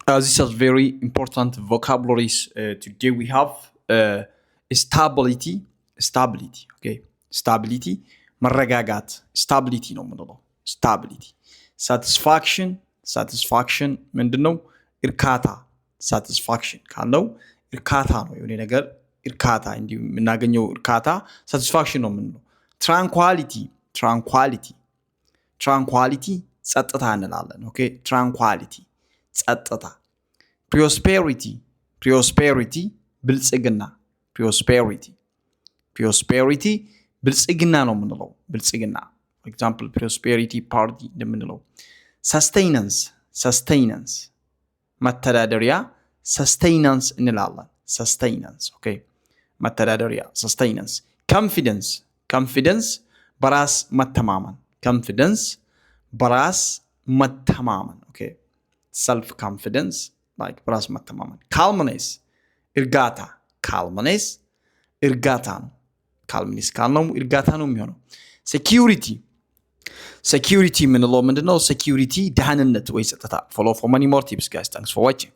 These are very important vocabularies. Today we have stability. Stability, okay. Stability መረጋጋት፣ stability ነው የምንለው። Stability። Satisfaction. Satisfaction ምንድን ነው? እርካታ። Satisfaction ካልነው እርካታ ነው። የሆነ ነገር እርካታ፣ እንዲሁ የምናገኘው እርካታ satisfaction ነው የምንለው። Tranquility. Tranquility, tranquility ጸጥታ እንላለን። Okay, tranquility ጸጥታ። Prosperity. Prosperity ብልጽግና። Prosperity, prosperity ብልጽግና ነው የምንለው። ብልጽግና፣ example, Prosperity Party እንደምንለው። Sustenance. Sustenance መተዳደሪያ፣ sustenance እንላለን። Sustenance, okay, መተዳደሪያ sustenance። Confidence. Confidence በራስ መተማመን። Confidence በራስ መተማመን፣ okay, self confidence, like በራስ መተማመን። Calmness እርጋታ። Calmness እርጋታ ነው። Calmness ካልነው እርጋታ ነው የሚሆነው። Security. Security የምንለው ምንድነው? Security ደህንነት ወይ ጸጥታ። Follow for many more tips, guys. Thanks for watching.